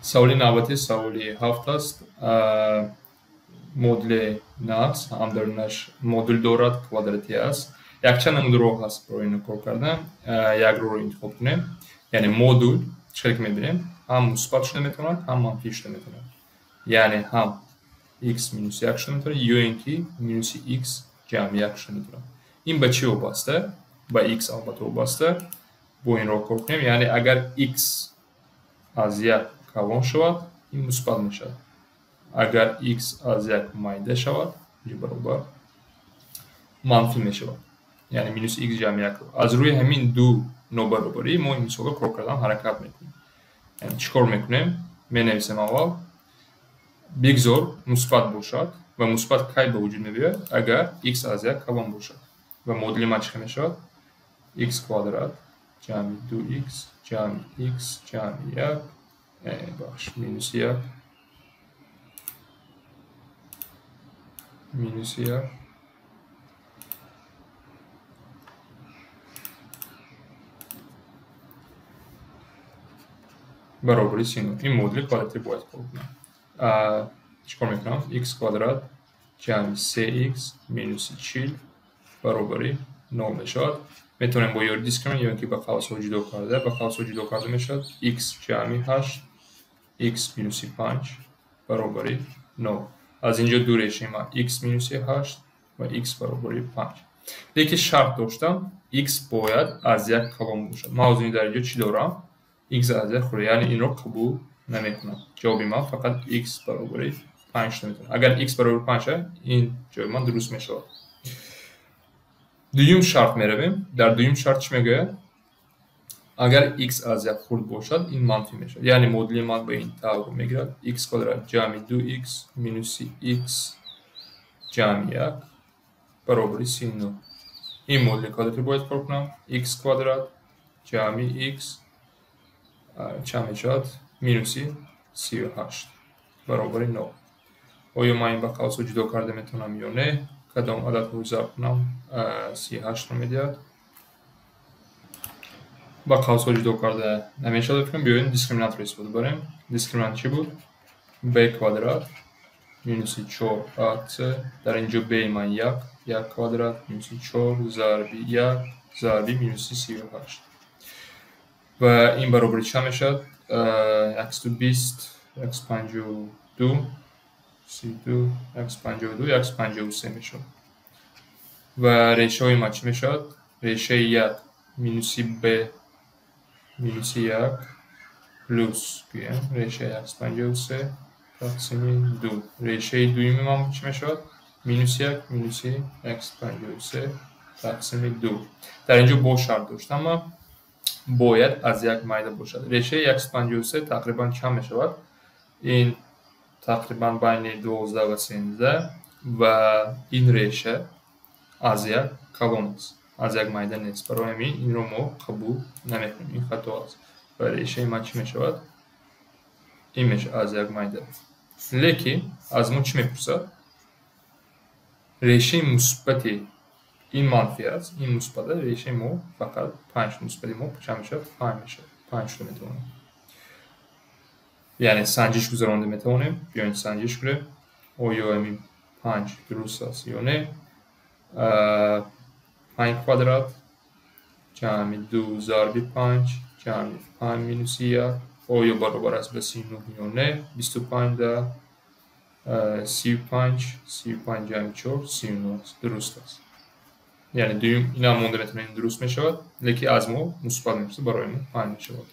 Саволи навбатӣ саволи 7 аст. Модули нақс ҳам дарунаш модул дорад, квадратӣ аст. Якчанд намуди роҳ ҳаст барои инро кор кардан. Як роҳро интихоб кунем. Яъне модул, чӣ ки мебинем, ҳам мусбат шуда метавонад, ҳам манфӣ шуда метавонад. Яъне ҳам x минус 1 шуда метавонад, ё ин ки минуси x ҷамъ 1 шуда метавонад. Ин ба чӣ вобаста? Ба x албатта вобаста. Бо ин роҳ кор кунем. Яъне агар x аз 1 калон шавад, ин мусбат мешавад. Агар x аз 1 майда шавад, инҷо баробар манфӣ мешавад. Яъне минус x ҷамъ 1. Аз рӯи ҳамин ду нобаробарӣ мо ин мисолро кор кардан ҳаракат мекунем. Яъне чӣ кор мекунем? Менависем аввал бигзор мусбат бошад ва мусбат кай ба вуҷуд меояд? Агар x аз 1 калон бошад. Ва модули ман чӣ мешавад? X квадрат ҷамъи 2x ҷамъи x ҷамъи 1 бахш минус 1 минус 1 баробари 39. Ин модули квадратӣ бояд кор кунам. Чӣ кор мекунам? X квадрат ҷамъи 3x минуси 40 баробари 0 мешавад. Метавонем бо ёри дискриминант ё ин ки ба қавсҳо ҷудо карда, ба қавсҳо ҷудо карда мешавад x ҷамъи 8 x минуси 5 баробари 0. Аз инҷо ду решаи ман x минуси 8 ва x баробари 5. Лекин шарт доштам x бояд аз 1 калон бошад. Ман ҳозир дар инҷо чӣ дорам? X аз 1 хурд, яъне инро қабул намекунам. Ҷавоби ман фақат x баробари 5 шуда метавонад. Агар x баробари 5 шавад, ин ҷавоби ман дуруст мешавад. Дуюм шарт меравем. Дар дуюм шарт чӣ мегӯяд? Агар x аз 1 хурд бошад, ин манфӣ мешавад. Яъне модули ман ба ин тавр мегирад: x квадрат ҷамъи 2x минуси x ҷамъи 1 баробари 39. Ин модули квадратӣ бояд кор кунам. X квадрат ҷамъи x чанд мешавад? Минуси 38 баробари 0. Оё ман ин ба қавсҳо ҷудо карда метавонам ё не? Кадом ададҳоро зарб кунам 38-ро медиҳад? Ба қавсҳо ҷудо карда намешавад. Фикр биёем дискриминантро истифода барем. Дискриминант чӣ буд? B квадрат минуси 4ac. Дар инҷо b ман 1, 1 квадрат минуси 4 зарби 1 зарби минуси 38. Ва ин баробари чанд мешавад? 120, 152, 32, 152, 153 мешавад. Ва решаҳои ман чӣ мешавад? Решаи 1 минуси b минуси 1 плюс гӯем решаи 153 тақсими 2. Решаи дуюми ман чӣ мешавад? Минуси 1 минуси 153 тақсими 2. Дар инҷо бо шарт доштам ман бояд аз 1 майда бошад. Решаи 153 тақрибан чанд мешавад? Ин тақрибан байни 12 ва 13 ва ин реша аз 1 калон аст, аз 1 майда нест. Барои ҳамин инро мо қабул намекунем, ин хато аст. Ва решаи ман чӣ мешавад? Ин мешавад аз 1 майда. Лекин аз мо чӣ мепурсад? Решаи мусбати ин манфӣ аст, ин мусбат аст. Решаи мо фақат 5, мусбати мо чанд мешавад? 5 мешавад. 5 шуда метавонад. Яъне санҷиш гузаронда метавонем. Биёем санҷиш кунем, оё ҳамин 5 дуруст аст ё не. 5 квадрат ҷамъи 2 зарби 5 ҷамъи 5 минуси 1 оё баробар аст ба 39 ё не? 25 да 35, 35 ҷамъи 4 39 аст, дуруст аст. Яъне дуюм инам монда метавонем, дуруст мешавад, лекин аз мо мусбат мепурсад, барои мо 5 мешавад.